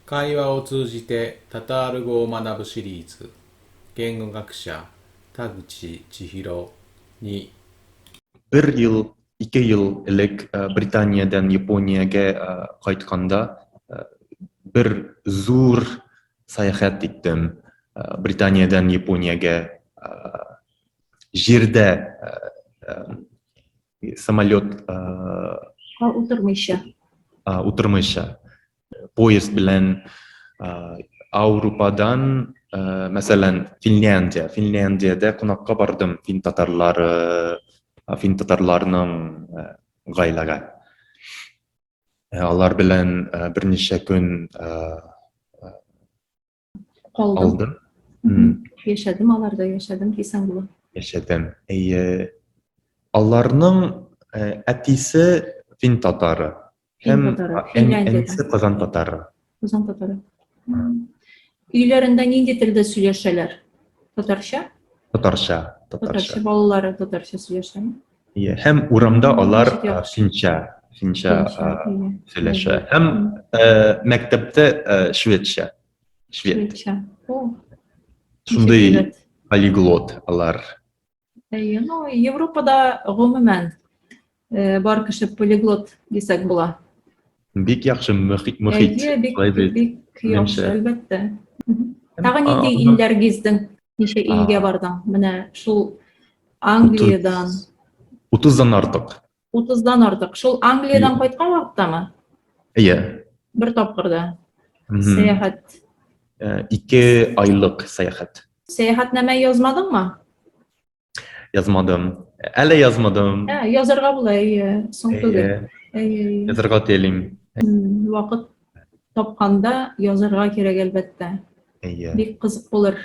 会話を通じてタタール語を学ぶシリーズ言語学者田口千尋に。 Бер ел, ике ел элек Британиядән Япониягә кайтканда бер зур сәяхәт иттем. Британиядән Япониягә җирдә самолет утырмыйча. Утырмыйча. Поезд белән Аурупадан, мәсәлән, Финляндия. Финляндиядә кунакка бардым фин татарлары, фин татарларының гаиләгә. Алар белән берничә көн Калдым. Яшәдем аларда, яшәдем дисәң була. Яшәдем. Әйе. Аларның әтисе фин татары. Һәм әнисе Казан татары. Казан татары. Өйләрендә нинди телдә сөйләшәләр? Татарча? Татарча, татарча. Балалары татарча сөйләшәме? Иә, һәм урамда алар финча, финча сөйләшә. Һәм мәктәптә шведча. Швед. Шведча. Шундый полиглот алар. Әйе, ну, Европада гомумән бар кеше полиглот дисәк була. Бик яхшы мөхит. Әйе, бик, бик яхшы, әлбәттә. Тагы нинди илләр гиздең? Ничә илгә бардың? Менә шул Англиядән. 30-дан артык. 30-дан артык. Шул Англиядән кайткан вакыттамы? Әйе. Бер тапкырда. Сәяхәт. 2 айлык сәяхәт. Сәяхәтнамә язмадыңмы? Язмадым. Әле язмадым. Ә, язарга була, әйе, соң түгел. Әйе. Язарга телим. Вакыт тапканда язарга кирәк, әлбәттә. Әйе. Бик кызык булыр.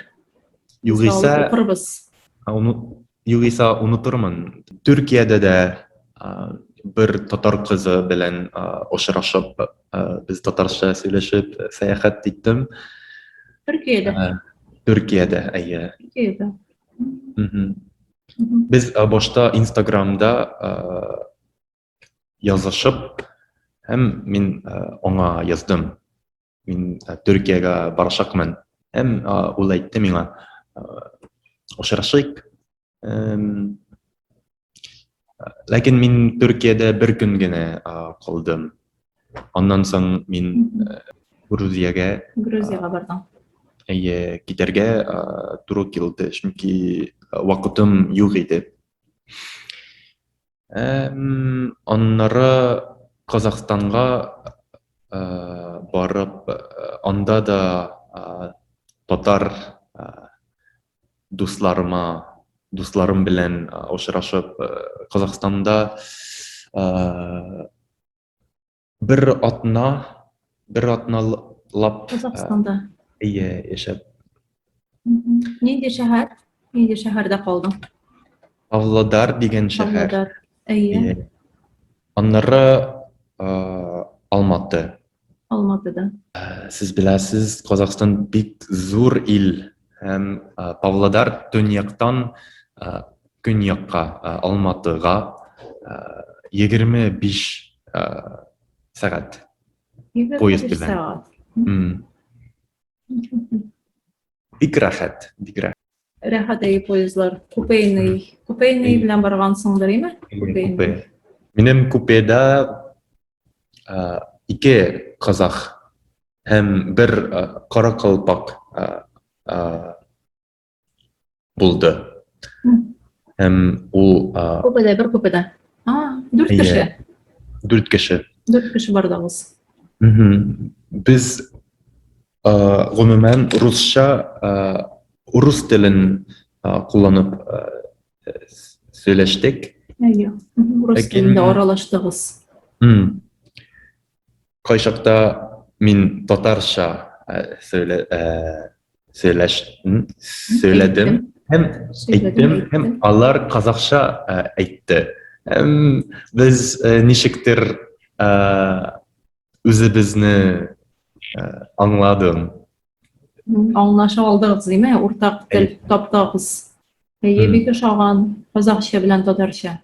Югыйсә, укырбыз. Югыйсә онытырмын. Төркиядә дә бер татар кызы белән очрашып, без татарча сөйләшеп сәяхәт иттем. Төркиядә. Төркиядә, әйе. Төркиядә. Без башта Инстаграмда язышып, һәм мин аңа яздым. Мин Төркиягә барачакмын. Һәм ул әйтте миңа, очрашыйк. Ләкин мин Төркиядә бер көн генә калдым. Аннан соң мин Грузиягә Грузиягә бардың. Әйе, китәргә туры килде, чөнки вакытым юк иде. Аннары Казахстанга барып, анда да татар дусларыма, дусларым белән очрашып, Казахстанда бер атна, бер атналап Казахстанда. Әйе, яшәп. Нинди шәһәр? Нинди шәһәрдә калдың? Павлодар дигән шәһәр. Павлодар. Әйе. Аннары Алматы. Алматыда. Сез беләсез, Казахстан бик зур ил һәм Павлодар төньяктан көньякка, Алматыга 25 сәгать поезд белән. Бик рәхәт, бик рәхәт. Рәхәт әйе поездлар. Купейный. Купейный белән баргансыңдыр, име? Купе. Минем купеда ике казах һәм бер каракалпак булды. Һәм ул Купеда, бер купеда. А, дүрт кеше. Дүрт кеше. Дүрт кеше бардыгыз. Без гомумән русча рус телен кулланып сөйләштек. Әйе. Рус телендә аралаштыгыз. Кайчакта мин татарча сөйләш сөйләдем һәм әйттем һәм алар казахча әйтте. Һәм без ничектер үзебезне аңладым. Аңлаша алдыгыз, димә, уртак тел таптыгыз. Әйе, бик ошаган казахча белән татарча.